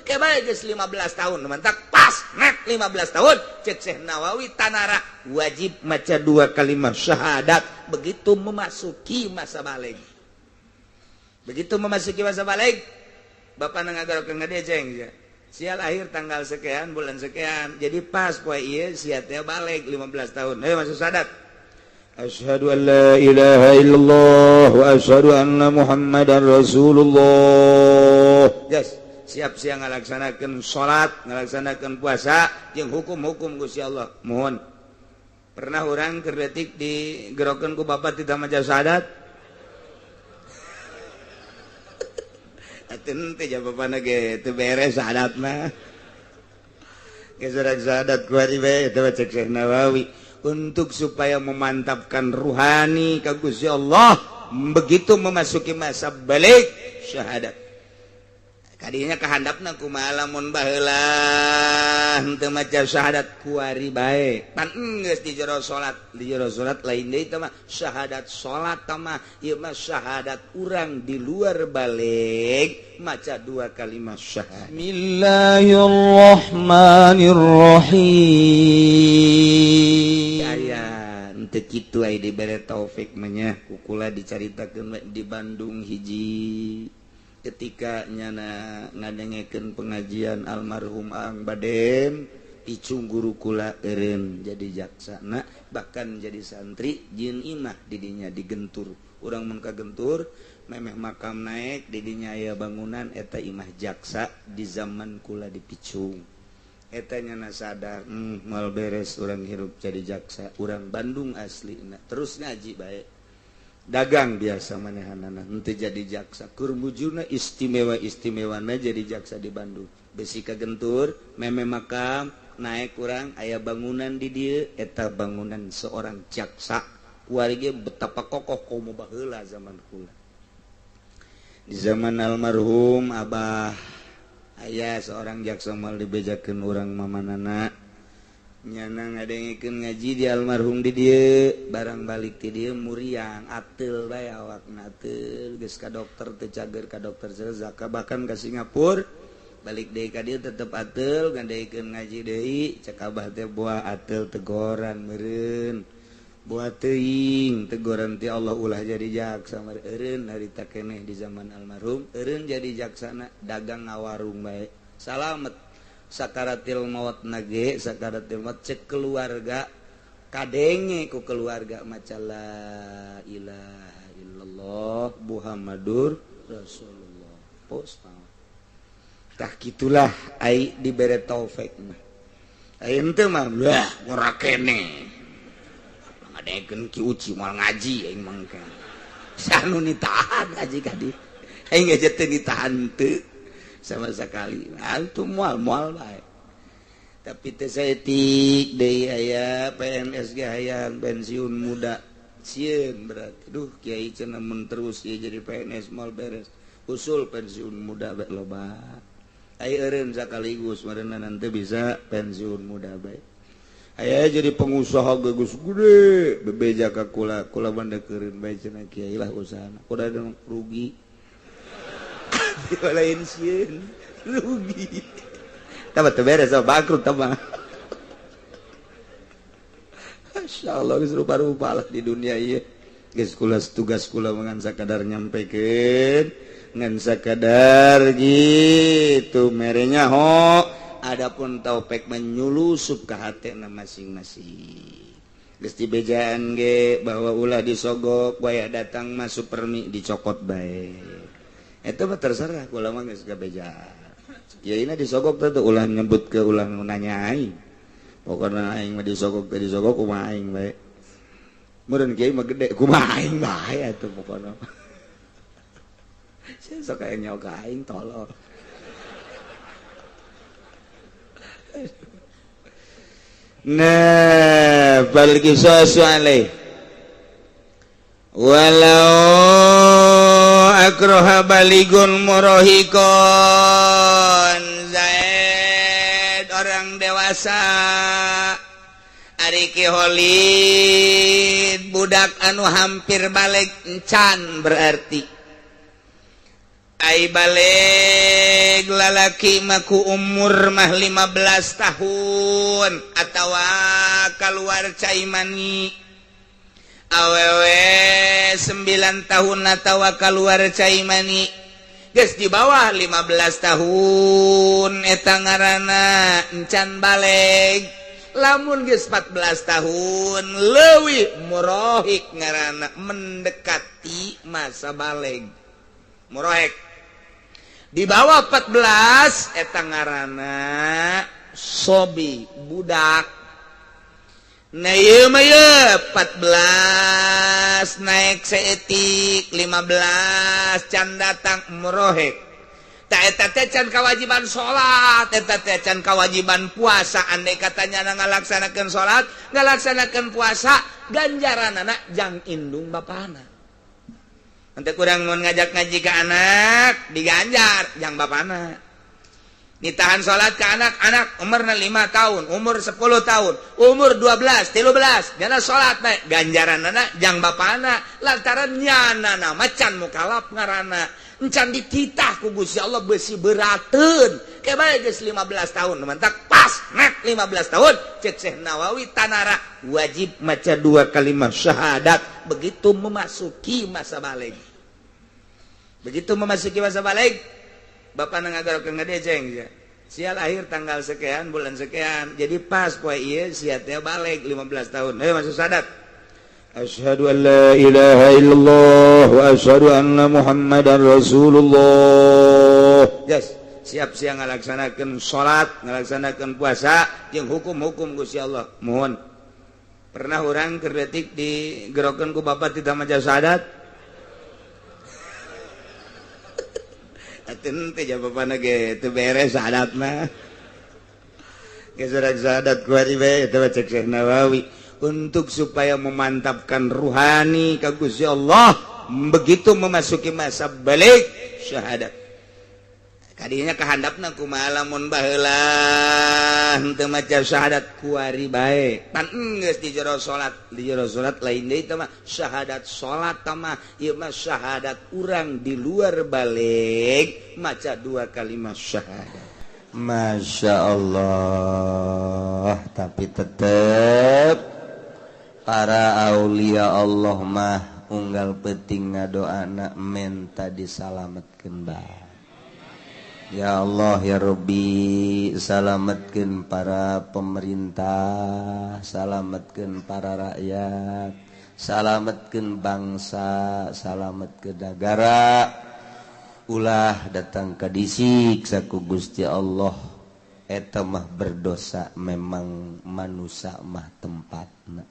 Ke bae geus 15 tahun, mantak pas net 15 tahun. Cek Syekh Nawawi tanara wajib maca dua kalimat syahadat begitu memasuki masa balig. Begitu memasuki masa balig, bapak ngagarokeun ngedeceng ya. Sia lahir tanggal sekian, bulan sekian. Jadi pas poe ieu sia teh balig 15 tahun. Ayo masuk syahadat. Asyhadu an la ilaha illallah wa asyhadu anna Muhammadan Rasulullah. Yes, siap siang ngalaksanakeun salat, ngalaksanakeun puasa jeung hukum-hukum Gusti Allah. Mohon. Pernah orang keur leutik digerokeun ku bapak tidak maca syahadat? Beres Nawawi untuk supaya memantapkan ruhani ka Gusti Allah begitu memasuki masa balig syahadat. Kadinya kehandapna kumaha lamun baheula henteu maca syahadat kuari bae pan geus di jero salat, di jero salat lain deui teh mah syahadat salat mah ieu mah syahadat urang di luar balig maca dua kalimat syahadat. Bismillahirrahmanirrahim. Aya henteu kitu aya dibere taufik mah nya ku kula dicaritakeun di Bandung hiji ketika nyana ngadengekeun pengajian almarhum Aang Badem icung guru kula eureun jadi jaksana bahkan jadi santri jin imah didinya digentur urang mun ka Gentur memeh makam naik didinya aya bangunan eta imah jaksa di zaman kula dipicung eta nyana sadar moal beres urang hirup jadi jaksa urang Bandung asli terus ngaji bae dagang biasa manehanana henteu jadi jaksa keur mujurna istimewa istimewana jadi jaksa di Bandung besi ka Gentur meme makam naik kurang aya bangunan di dieu eta bangunan seorang jaksa kuari ge betapa kokoh komo baheula zaman kula di zaman almarhum abah aya seorang jaksa mal dibejakeun urang mamanana nyana ngadengikeun ngaji di almarhum di dieu barang balik ti dieu muriang ateul bae awakna ateul geus ka dokter teu cager ka dokter zaka bahkan ka Singapura balik deui ka dieu tetep ateul ngadengikeun ngaji deui cek abah teh buah ateul tegoran meureun buah teuing tegoran ti Allah ulah jadi jaksa eureun harita keneh di zaman almarhum eureun jadi jaksana dagang ngawarung bae salamet sakaratil maut nage sakaratil maut cek keluarga kadenge ku keluarga maca la ilaha illallah Muhammadur Rasulullah pos tah kitulah ai dibere taufik mah ai henteu mah lah ora kene ngadengekeun Ki Uci moal ngaji aing mah sanu ditahan ngaji ka di aing geus teu ditahan teu sama sekali antum moal moal bae tapi teh saeutik deui aya PNS ge hayang pensiun muda sieun berarti duh kiai cenah mun terus ieu jadi PNS moal beres usul pensiun muda bae loba aya eureun sakaligus meureunna nanti bisa pensiun muda bae aya jadi pengusaha geus gede bebeja ka kula kula bandekeureun bae cenah kiai lah usahana kuda rugi lain sieun rugi tambah teu beres bangkrut tambah. Masya Allah geus rupa-rupa lah di dunia ieu geus kula tugas kula ngan sakadar nyampekeun ngan sakadar gitu merenya ho adapun taufik menyulusup ka hatena masing-masing geus dibejaan ge bahwa ulah disogok waya datang masuk permi dicokot bae itu mah terserah kula mah geus kabeja kiaina disogok teh ulah nyebut ke ulah nanya aing pokona aing mah disogok teh disogok kumaha aing bae meureun kiai mah gede kumaha aing bae atuh pokona sia sok aya nyaho ka aing tolol. Nah bal qisasu alaih walau akroha baligun morohikon Zaid orang dewasa Ari Ki Holid budak anu hampir balik encan berarti Ai balig lalaki mah ku umur mah 15 tahun atawa keluar cai mani, awewe 9 tahun atawa keluar cai mani. Geus di bawah 15 tahun eta ngaranna encan balig. Lamun geus 14 tahun leuwih, murohik ngaranna, mendekati masa balig, murohik. Di bawah 14 eta ngaranna sobi, budak. Nah, ieu mah ye 14 naik saeutik, 15 can datang murohik. Tak, eta teh can kewajiban salat, eta teh can kewajiban puasa. Andai katanya ngalaksanakeun salat, ngalaksanakeun puasa, ganjaran anak jang indung bapana. Nanti kurang mau ngajak ngaji ke anak, diganjar jang bapana. Ditahan salat ke anak, anak umurna 5 tahun, umur 10 tahun, umur 12, 13, nyana salat bae, ganjaran anak jang bapana, lantaran nyana nama can mukalaf ngaranna. Encan dititah ku Gusti Allah besi berateun. Ke bae geus 15 tahun, mantak pas nek 15 tahun cek Syekh Nawawi tanara wajib maca dua kalimat syahadat begitu memasuki masa balig. Begitu memasuki masa balig, bapak ngagarokeun ngedeceng ya. Sia lahir tanggal sekian, bulan sekian. Jadi pas poe ieu sia teh balig 15 tahun. Ayo masuk syahadat. Asyhadu an la ilaha illallah wa asyhadu anna Muhammadan Rasulullah. Yes, siap siang ngalaksanakeun salat, ngalaksanakeun puasa jeung hukum-hukum Gusti Allah. Mohon. Pernah orang keur leutik digerokeun ku bapak tidak maca syahadat? Atuh teh bapana ge teu beres syahadatna. Geus urang syahadat kuari bae eta cek Syekh Nawawi untuk supaya memantapkan ruhani ka Gusti Allah, begitu memasuki masa balig syahadat. Kadinya kehandapna kumaha lamun baheula henteu maca syahadat kuari bae pan geus di jero salat, di jero salat lain deui teh mah syahadat salat tah mah, ieu mah syahadat urang di luar balig maca dua kalimat syahadat. Masya Allah, tapi tetep para aulia Allah mah unggal peting ngadoana menta disalametkeun bae. Ya Allah ya Rabbi, salametkeun para pemerintah, salametkeun para rakyat, salametkeun bangsa, salametkeun negara. Ulah datang ka disiksa ku Gusti Allah. Eta mah berdosa memang manusia mah tempatna.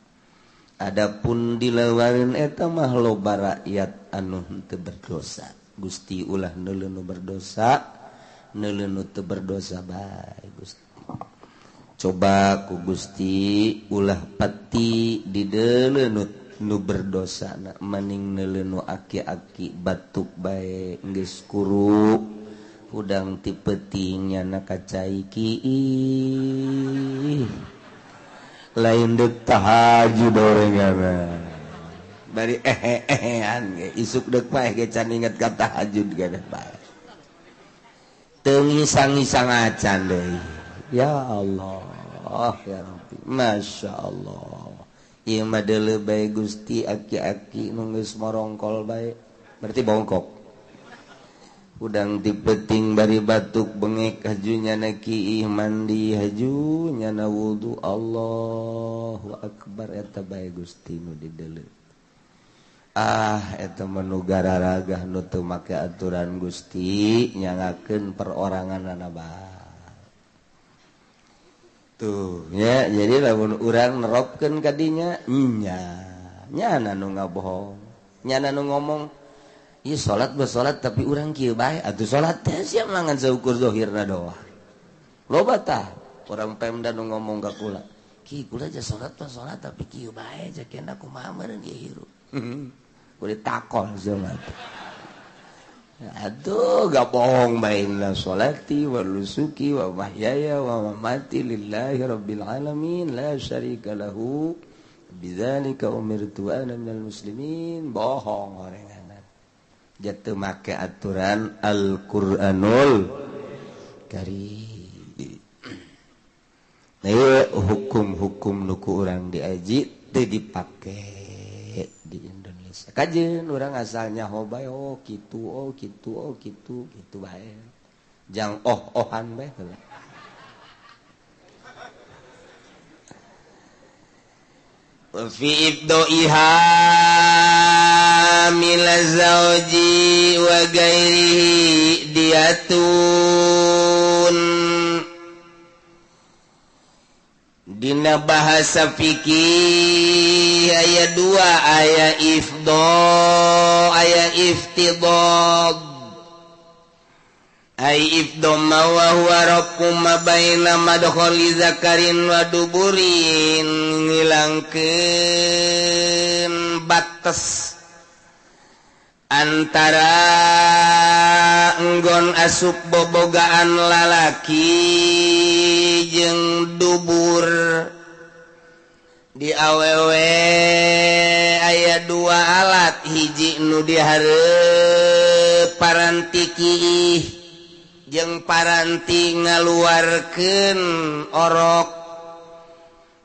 Adapun dilawarin eta mah loba rakyat anu henteu berdosa. Gusti ulah neuleu nu berdosa, neuleu nu teu berdosa bae Gusti. Coba ku Gusti ulah pati dideuleu nu berdosa na, maning neuleu nu aki-aki batuk bae geus kuru hudang ti peuting nyana ka cai kiih. Lain dek tahajud orengan bari ehe-ehean ge isuk dek paeh ge can inget ka tahajud ge bae. Teu ngisang-ngisang acan deui. Ya Allah ya Rabbi, Masya Allah. Ieu mah deuleu bae Gusti aki-aki nu geus morongkol bae, berarti bongkok. Udang ti peuting bari batuk bengek haju nyana kiih mandi haju nyana wudu, Allahu akbar, eta bae Gusti nu dideuleu. Ah, eta mah nu gararagah nu teu make aturan Gusti nyangakeun peroranganana bae. Tuh ya, jadi lamun urang neropkeun ka dinya nya nyana nu ngabohong, nyana nu ngomong ieu salat bersalat tapi urang kieu bae atuh salat teh sia mangan saukur zahirna doang. Loba tah orang Pemda nu ngomong ka kula, ki kula aja salat mah salat tapi kieu bae cek kumaha meureun ieu hirup. Kudu takon sia. Aduh, gak bohong bae la salati wa nusuki wa mahyaya wa mamati lillahi rabbil alamin la syarika lahu bidzalika umirtu ana minal muslimin. Bohong orenganan. Jatuh make aturan Al-Qur'anul Karim. Nah, hukum-hukum nu ku urang diaji teu dipake di Indonesia. Kajeun urang asalnya hobae oh kitu oh kitu oh kitu kitu bae. Jang oh-ohan bae heula. Fi ibdoiha min zawji wa ghairihi diyatun. Dina bahasa fikih aya dua, aya ifdo, aya iftidad. Ai ifdo ma wa huwa rabbu ma baina madkhali zakarin wa duburin, ngilangkeun batas antara enggon asup bobogaan lalaki jeung dubur. Di awewe aya dua alat, hiji nu dihareup parantiki jeung paranti ngaluarkeun orok.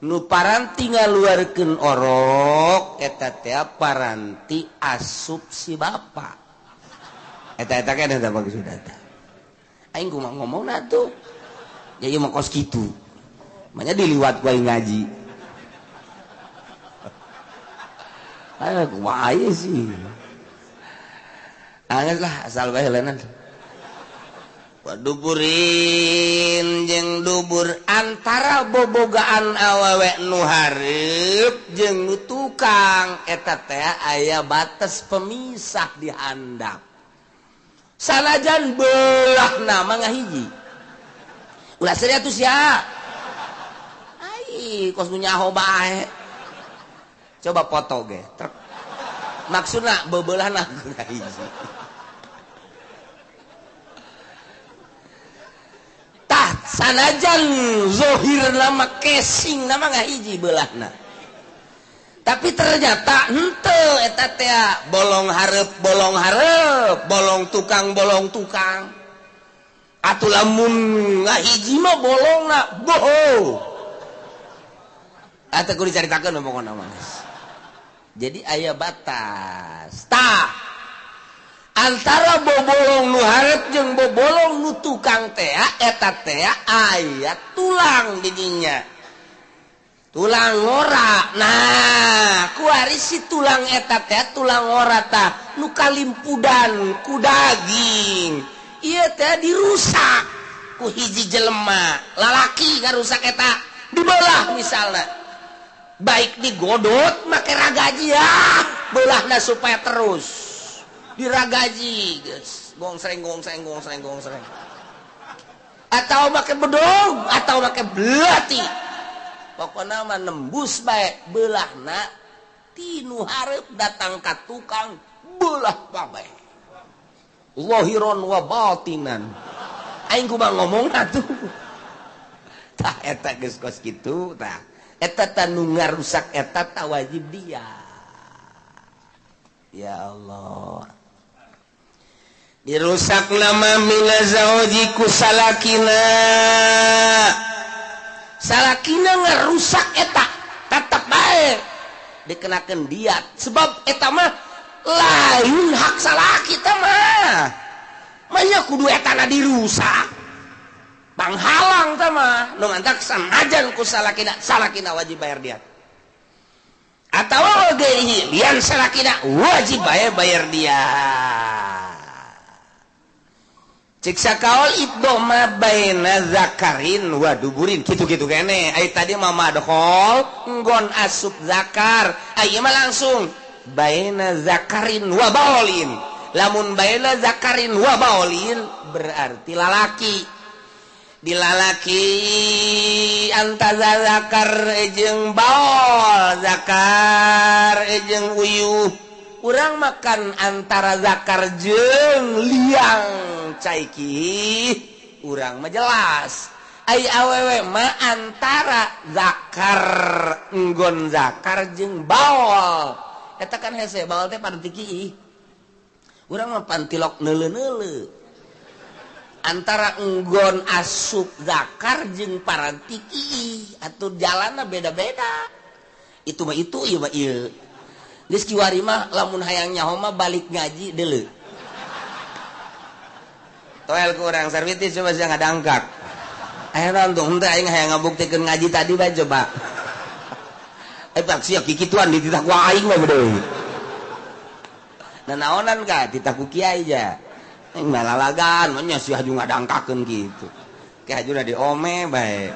Nu paranti ngaluarkeun orok eta teh paranti asup si bapa. Eta eta kan eta maksud eta. Aing kumaha ngomongna tuh? Ya ieu mah kos kitu. Manya diliwat ku aing ngaji. Ah kumaha ieu sih. Anggeus lah asal bae heuleuna. Waduburin jeung dubur antara bobogaan awewe nu hareup jeung nu tukang eta teh aya batas pemisah di handap. Sanajan beulahna mah ngahiji. Ulah seuri atuh sia. Ai kos nu nyaho bae. Coba foto ge. Maksudna bebeulahna ngahiji. Sanajan zohir nama casing nama ngahiji belahna, tapi ternyata henteu eta teh bolong hareup bolong hareup, bolong tukang bolong tukang. Atuh lamun ngahiji mah bolongna boho. Atuh kudu dicaritakeun pokona mah. Jadi aya batas. Tah antara bobolong nu hareup jeung bobolong nu tukang teh eta teh aya tulang didinya, tulang ngora. Nah kuari si tulang eta teh tulang ngora tah nu kalimpudan ku daging ieu teh dirusak ku hiji jelema lalaki ngarusak eta dibelah misalna, baik digodot make ragaji ah beulahna supaya terus diragaji guys, gongsreng gongsreng gongsreng gongsreng, atau make bedog atau make belati, pokokna mah nembus bae beulahna tinu hareup datang ka tukang belah bae zahiron wa batinan. Aing kumaha ngomongna tuh. Tah eta geus kos kitu tah eta tah nu ngarusak eta tah wajib dia. Ya Allah, dirusak nama mina zauji ku salakina. Salakina ngerusak eta tetep bae dikenakeun diat, sebab eta mah lain hak salaki teh mah. Manya kudu etana dirusak, panghalang teh mah nu mantak sanajan ku salakina, salakina wajib bayar diat. Atawa oge lian salakina wajib bae bayar diat. Cik sakaol ibdo ma baina zakarin wa duburin kitu-kitu kene. Ai tadi mah madkhol nggon asup zakar, ai mah langsung baina zakarin wa baolin. Lamun baina zakarin wa baolin berarti lalaki. Dilalaki antara zakar jeung baol, zakar jeung uyuh. Urang makan antara zakar jeung liang caiki, urang mah jelas. Ai awewe mah antara zakar enggon zakar jeung baol. Eta kan hese baol teh pada tiki. Urang mah pantilok neuleu-neuleu. Antara enggon asup zakar jeung parantiki atuh jalanna beda-beda. Itu mah itu ieu mah ieu. Geus kiwari mah lamun hayang nyaho mah balik ngaji deuleu. Toel ku urang Sarwiti coba sia ngadangkak. Aya naon tuh henteu aing hayang ngabuktikeun ngaji tadi bae coba. Eh pak sia kikituan dititah ku aing mah deui. Nanaonan ka titah ku kiai ja. Aing malalagan mah nya sia haju ngadangkakeun kitu. Ke hajuna diome bae.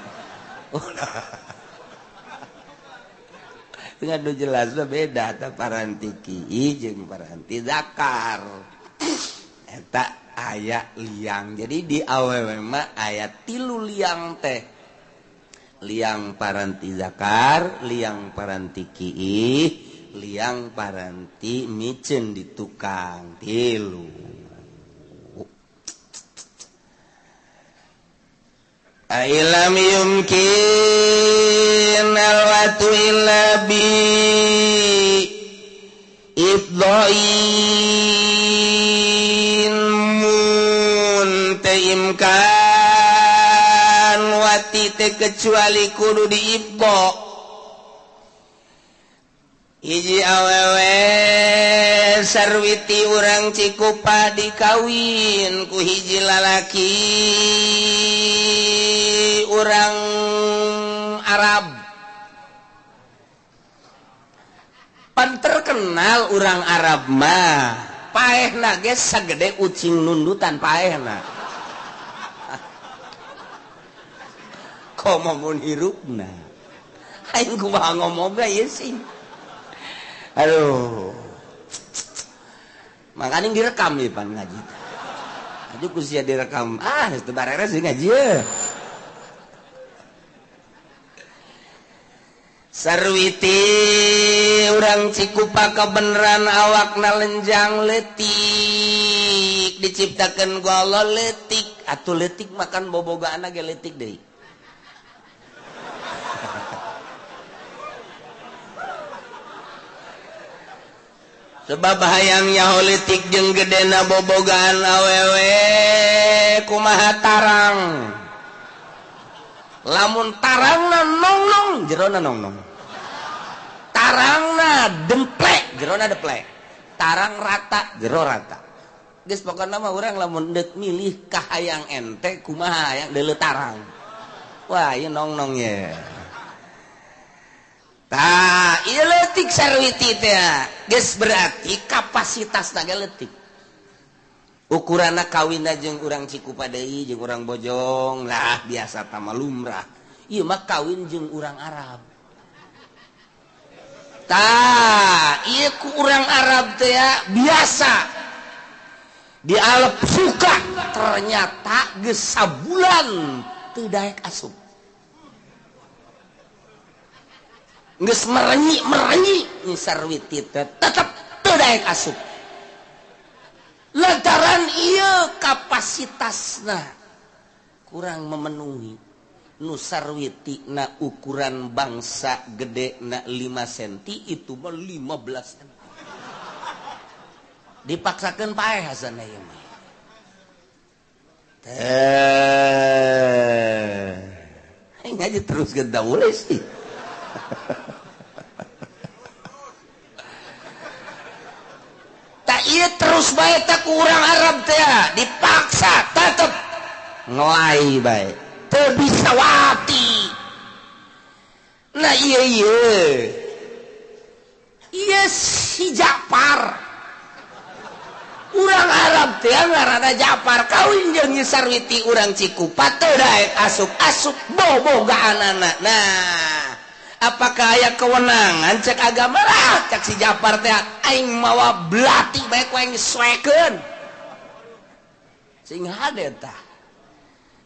Ngadu jelas mah beda ta paranti kiai jeung paranti zakar. Eta aya liang. Jadi di awewe mah aya tilu liang teh. Liang paranti zakar, liang paranti kiih, liang paranti miceun di tukang tilu. Ailam yumkin alwatu illa bi idhain mun imkan wati teh kecuali kudu diibdo. Hiji awewe Sarwiti urang Cikupa dikawin ku hiji lalaki urang Arab. Pan terkenal urang Arab mah paehna ge sagede ucing nundutan paehna. Komo mun hirupna. Aing kumaha ngomongna ieu sih. Aduh. Makanya direkam nih pan ngaji. Aduh ku sia direkam. Ah, geus teu bareres ngaji ye. Sarwiti urang Cikupa kebeneran awakna lenjang leutik diciptakeun ku Allah leutik atuh leutik makan bobogaanna ge leutik deui. Sebab hayang nyaho leutik jeung gedena bobogaan awewe kumaha tarang. Lamun tarangna nongnong jerona nongnong. Tarangna demplek jerona deplek. Tarang rata jero rata. Geus pokona mah urang lamun deuk milih ka hayang ente kumaha hayang deuleu tarang. Wah ieu nongnong ye. Tah ieu leutik Sarwiti teh. Geus berarti kapasitasna ge leutik. Ukuranna kawinna jeung urang Cikupa deui jeung urang Bojong lah biasa tama lumrah. Ieu mah kawin jeung urang Arab. Tah, ieu ku urang Arab teh biasa. Dialep suka ternyata geus sabulan teu daek asup. Geus merenyi-merenyi nyi Sarwiti teh tetep teu daek asup. Lantaran ieu kapasitasna kurang memenuhi. Nu Sarwiti na ukuran bangsa gede na 5 cm itu mah 15 cm. Dipaksakeun paeh hasana ieu mah. Teh. Ngaji terus genda boleh sih. Tak ieu terus bae teh ku urang Arab teh dipaksa tetep ngelai bae. Teu bisa wati. Nah ieu ieu. Ieu si Japar. Urang Arab teh ngaranna Japar kawin jeung Nyi Sarwiti urang Cikupa teu daek asup-asup bobogaanana. Nah, apakah aya kewenangan cek agama lah cek si Japar teh aing mawa belati bae ku aing soekeun. Sing hade tah.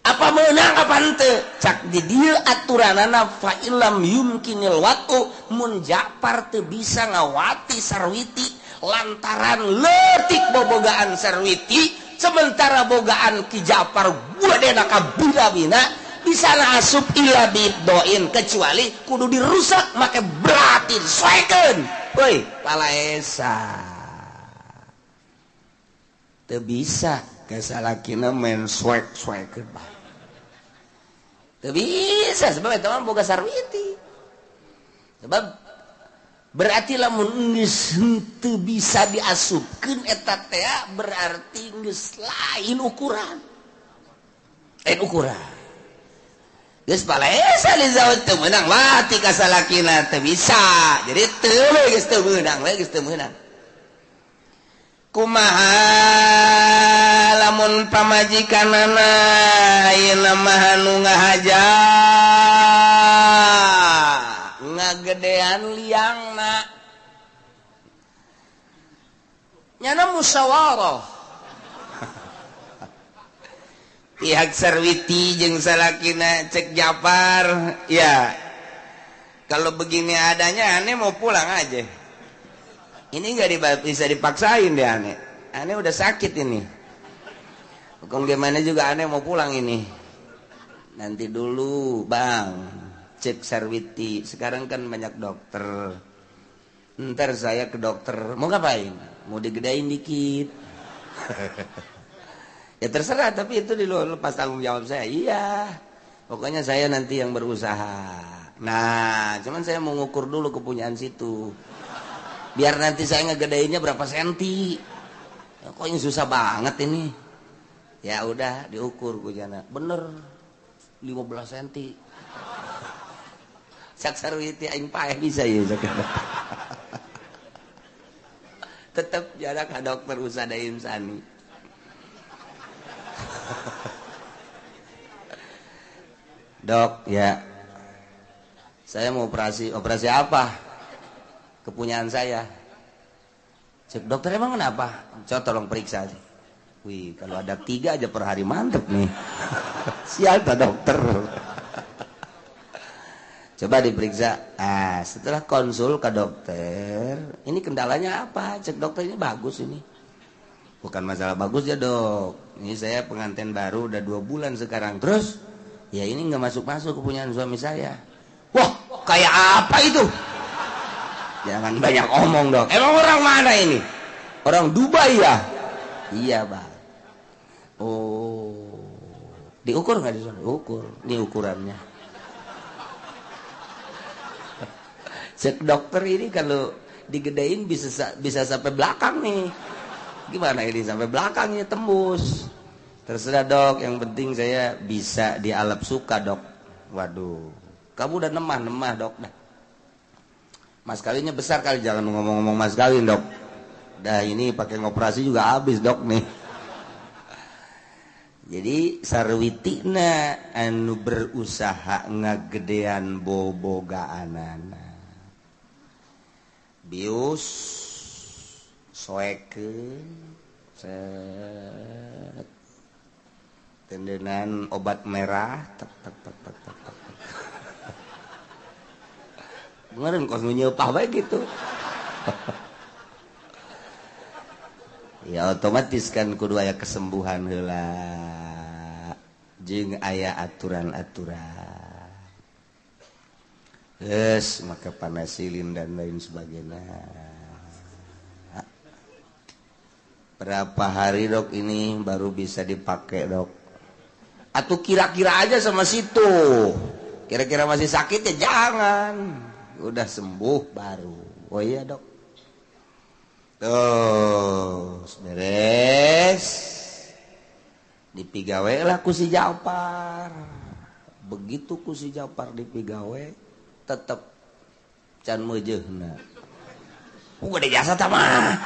Apa meunang apa henteu? Cak di dieu aturanana fa illam yumkinil watu mun Japar teu bisa ngawati Sarwiti lantaran leutik bobogaan Sarwiti sementara bogaan Ki Japar gudena ka bina-bina bisa asup illa biddoin kecuali kudu dirusak make berarti soekeun. Woi, palaesa. Teu bisa ka salakina main swek-swekeun bae. Teu bisa sebab eta mah boga sarwiti. Sebab berarti lamun geus henteu bisa diasupkeun eta teh berarti geus lain ukuran. Lain ukuran. Geus palesa li zawj teu meunang mati ka salakina teu bisa. Jadi teu we geus teu meunang we geus teu meunang. Kumaha lamun pamajikanana ayeuna mah anu ngahaja ngagedean liangna nyana musyawarah pihak sarwiti jeung salakina cek Japar ya kalau begini adanya ane mau pulang aja. Ini nggak bisa dipaksain deh ane. Ane udah sakit ini. Hukum gimana juga ane mau pulang ini. Nanti dulu bang, cek sarwiti. Sekarang kan banyak dokter. Ntar saya ke dokter. Mau ngapain? Mau digedein dikit. Ya terserah, tapi itu di luar lepas tanggung jawab saya. Iya. Pokoknya saya nanti yang berusaha. Nah, cuman saya mau ngukur dulu kepunyaan situ. Biar nanti saya ngegedeinnya berapa senti. Ya, kok ini susah banget ini. Ya udah diukur kujana. Bener 15 senti. Sak sarwiti aing paeh bisa ya. Tetep jarak ka dokter Usada Imsani. Dok, ya. Saya mau operasi. Operasi apa? Kepunyaan saya. Cek dokter emang kenapa? Coba tolong periksa. Wih, kalau ada 3 aja per hari mantep nih. Siapa dokter? Coba diperiksa. Ah, setelah konsul ke dokter, ini kendalanya apa? Cek dokter ini bagus ini. Bukan masalah bagus ya dok. Ini saya pengantin baru udah 2 bulan sekarang. Terus, ya ini nggak masuk-masuk kepunyaan suami saya. Wah, kayak apa itu? Jangan banyak omong dok. Emang orang mana ini? Orang Dubai ya? Iya bang. Oh, diukur nggak di sana? Ukur. Ini ukurannya. Cek dokter ini kalau digedein bisa sampai belakang nih. Gimana ini sampai belakangnya tembus? Terserah dok. Yang penting saya bisa dialap suka dok. Waduh, kamu udah nemah-nemah dok dah. Mas kawinnya besar kali, jangan ngomong-ngomong mas kawin dok. Dah ini pakai ngoperasi juga habis dok nih. Jadi sarwitina anu berusaha ngagedean bobogaanana. Bius soekeun set tendenan obat merah tek tek tek tek tek tek. Ngeren kos nyeupah bae gitu. Ya otomatis kan kudu aya kesembuhan heula. Jeung aya aturan-aturan. Geus maka panasilin dan lain sebagainya. Berapa hari dok ini baru bisa dipakai dok? Atau kira-kira aja sama situ. Kira-kira masih sakit ya jangan. Udah sembuh baru. Oh iya dok. Tuh beres. Dipigawe lah ku si Japar. Begitu ku si Japar dipigawe tetep can meujeuhna. Gede jasa tah mah.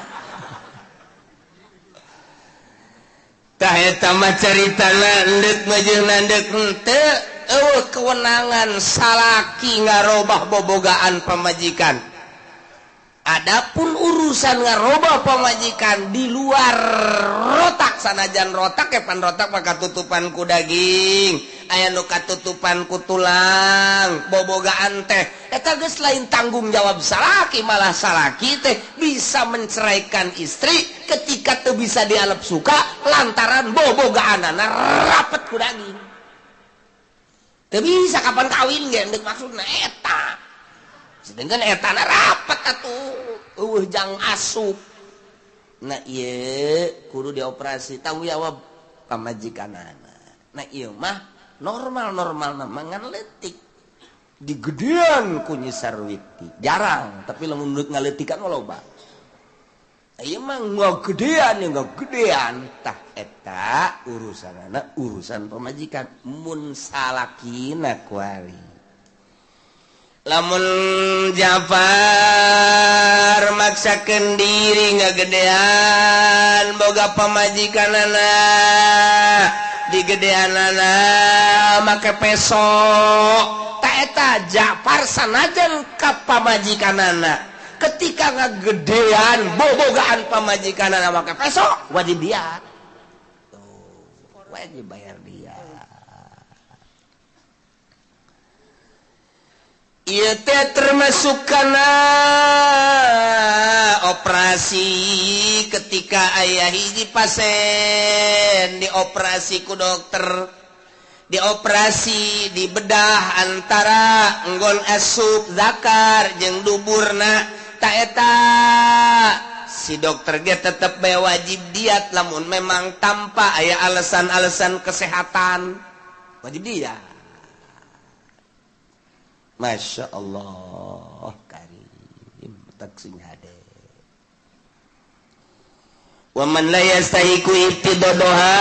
Tah eta mah caritana endek meujeuhna endek henteu. Eueuh kewenangan salaki ngarobah bobogaan pamajikan. Adapun urusan ngarobah pamajikan di luar rotak, sanajan rotak kepan rotak maka tutupan ku daging, aya nu katutupan ku tulang, bobogaan teh eta geus lain tanggung jawab salaki, malah salaki teh bisa menceraikan istri ketika teu bisa dialep suka lantaran bobogaanana rapet ku daging. Teu bisa kapan kawin ge endek maksudna eta. Sedangkan etana rapet atuh, eueuh jang asup. Nah ieu kudu dioperasi tanggung jawab pamajikanana. Nah ieu mah normal-normal mah ngan leutik. Digedean ku Nyi Sarwiti. Jarang, tapi lamun menurut ngaleutikan mah loba. Ieu mah ngagedean ya ngagedean tah eta urusanana urusan pamajikan mun salakina kuari. Lamun Jafar maksakeun diri ngagedean boga pamajikanana digedeanana make peso ta eta Jafar sanajan ka pamajikanana ketika ngagedean bobogaan pamajikanana make peso wajib dia tuh wajib bayar dia. Ieu teh termasuk kana operasi ketika aya hiji pasien dioperasi ku dokter, dioperasi dibedah antara nggon asup zakar jeung duburna ta eta si dokter ge tetep bae wajib diat lamun memang tanpa aya alasan-alasan kesehatan wajib diat. Masya Allah karim tak sing hade. Wa man la yastahiqu ibtidaha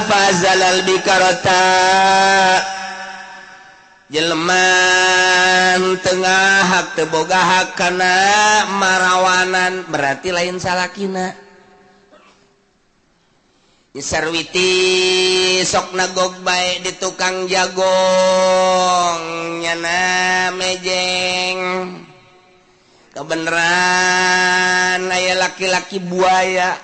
fazalal bikarata. Jelema tengah hak teu boga hak kana marawanan berarti lain salakina. Nyi Sarwiti sok nagog bae di tukang jagong nyana mejeng kebeneran aya laki-laki buaya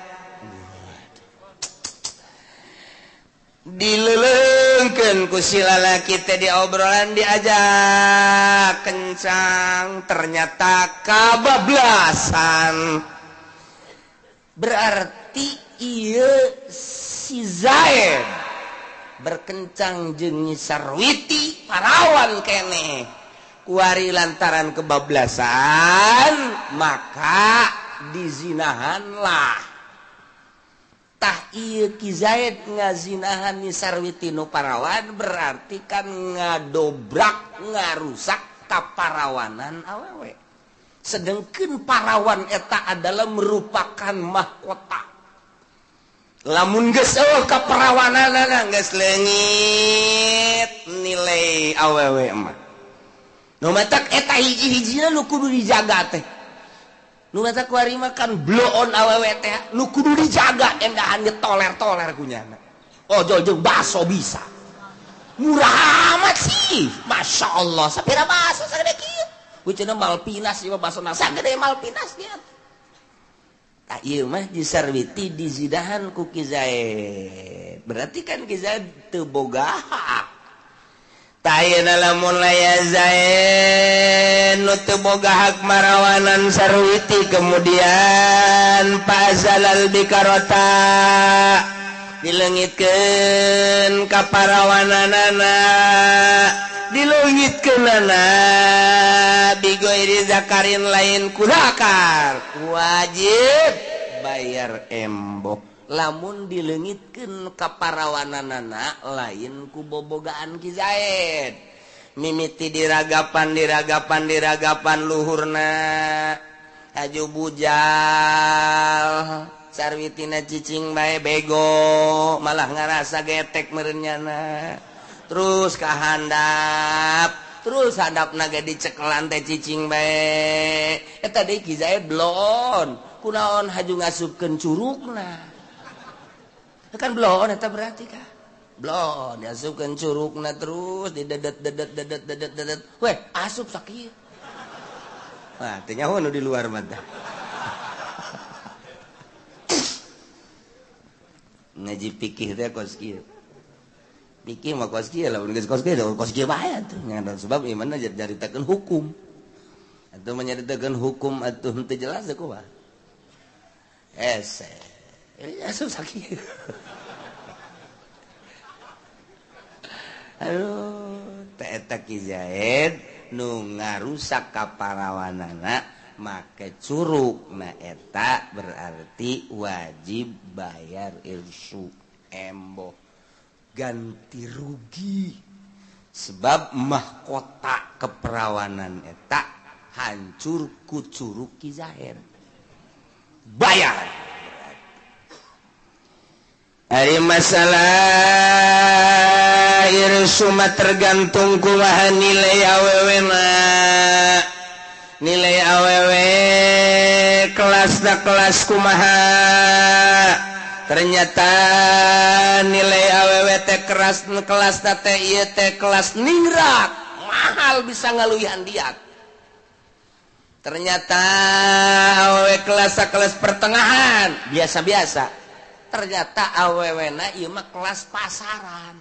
dileleungkeun ku si lalaki teh diobrolan diajak kencang ternyata kabablasan berarti ieu si Zaid berkencang jeung Nyi Sarwiti parawan keneh kuari lantaran kebablasan maka dizinahanlah tah ieu Ki Zaid ngazinahan Nyi Sarwiti nu parawan berarti kan ngadobrak ngarusak kaparawanan awewe sedengkeun parawan eta adalah merupakan mahkota. Lamun geus eueuh kaparawananana geus leungit nilai awewe mah. Nu matak eta hiji-hijina nu kudu dijaga teh. Nu matak kuari mah kan bloon awewe teh nu kudu dijaga endahan ditoler-toler ku nyana. Ojol jeung baso bisa. Murah amat sih. Masya Allah, sapira baso sagede kieu. Ku cenah Malpinas ieu mah basona sagede Malpinas dia. Tah ieu mah Nyi Sarwiti dizidahan ku Ki Zaid. Berarti kan Ki Zaid teu boga hak. Tah ayeuna lamun laya Zaid nu teu boga hak marawanan Sarwiti kemudian pazalal bikarota dileungitkeun ka parawananana dileungitkeunana bigoiri zakarin lain kudakar wajib bayar embok lamun dileungitkeun ka parawananana lain ku bobogaan Ki Zaid mimiti diragapan diragapan diragapan luhurna haju bujal Sarwitina cicing bae bego malah ngarasa getek meureun terus kahandap terus handap naga dicekelan teh cicing bae eta deui Ki Zaid bloon kunaon haju ngasupkeun curugna kan bloon eta berarti kah bloon diasupkeun curugna terus didedet dedet dedet dedet dedet weh asup sakieu wah teu nyaho nu di luar mah teh ngaji pikir teh kos kieu pikir mah kos kieu lamun geus kos kieu kos kieu bae atuh ngan sebab ieu mah nyaritakeun hukum atuh menyaritakeun hukum atuh henteu jelas teh kumaha hese asup sakieu aduh teh eta Ki Zaid nu ngarusak kaparawanana make curug na eta berarti wajib bayar irsu embo ganti rugi sebab mahkota keperawanan eta hancur ku curug Ki Zaher bayar. Ari masalah irsu mah tergantung kumaha nilai awewe na, nilai awewe kelas da kelas kumaha. Ternyata nilai awewe teh keras kelas teh ieu teh kelas ningrat mahal bisa ngaluwihan diat. Ternyata awewe kelas kelas pertengahan biasa-biasa. Ternyata awewe na ieu mah kelas pasaran.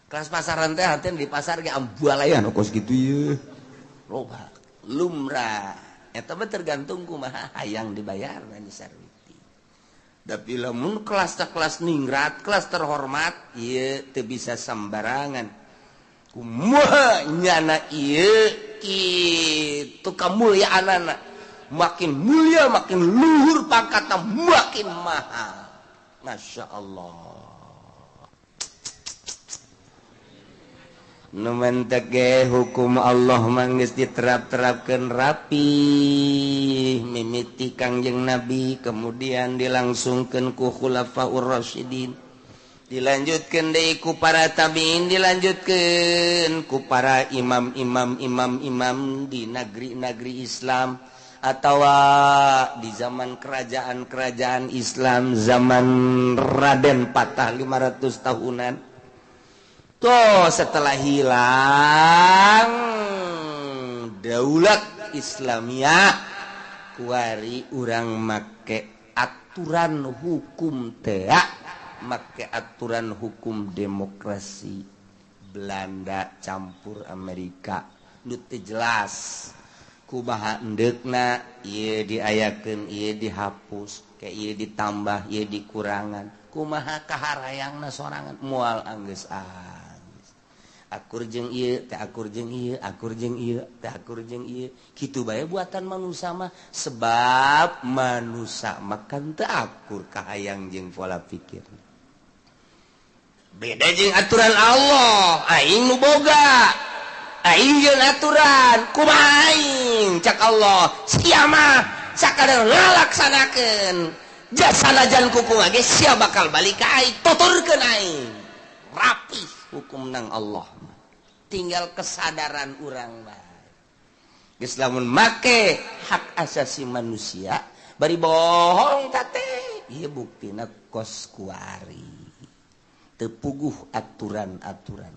Kelas pasaran teh hati di pasar ge ambualayan kos kitu ieu loba lumrah. Eta mah tergantung kumaha hayang dibayar na Sarwiti. Tapi lamun kelas kelas ningrat kelas terhormat ieu teu bisa sembarangan. Kumaha nyana ieu kitu kamulyaanana makin mulia makin luhur pangkatna makin mahal. Masya Allah. Nu mentek ge hukum Allah mah geus diterap-terapkeun rapi mimiti Kangjeng Nabi kemudian dilangsungkeun ku Khulafaur Rasyidin dilanjutkeun deui ku para tabiin dilanjutkeun ku para imam-imam imam-imam di negeri-negeri Islam atawa di zaman kerajaan-kerajaan Islam zaman Raden Patah 500 tahunan. Tuh setelah hilang daulat Islamiyah kuari urang make aturan hukum tea make aturan hukum demokrasi Belanda campur Amerika nu teu jelas kumaha endeukna ieu diayakeun ieu dihapus ke ieu ditambah ieu dikurangan kumaha kaharayangna sorangan moal anggeus akur jeung ieu teh akur jeung ieu akur jeung ieu teh akur jeung ieu kitu bae buatan manusia mah sebab manusia mah kan teu akur kahayang jeung pola pikir beda jeung aturan Allah. Aing nu boga aing jeung aturan kumaha aing cak Allah sia mah sakadar ngalaksanakeun jasanajan kukumaha ge sia bakal balik ka aing tuturkeun aing rapi hukum nang Allah tinggal kesadaran urang bae. Geus lamun make hak asasi manusia bari bohong tate ieu buktina kos kuari teu puguh aturan-aturan.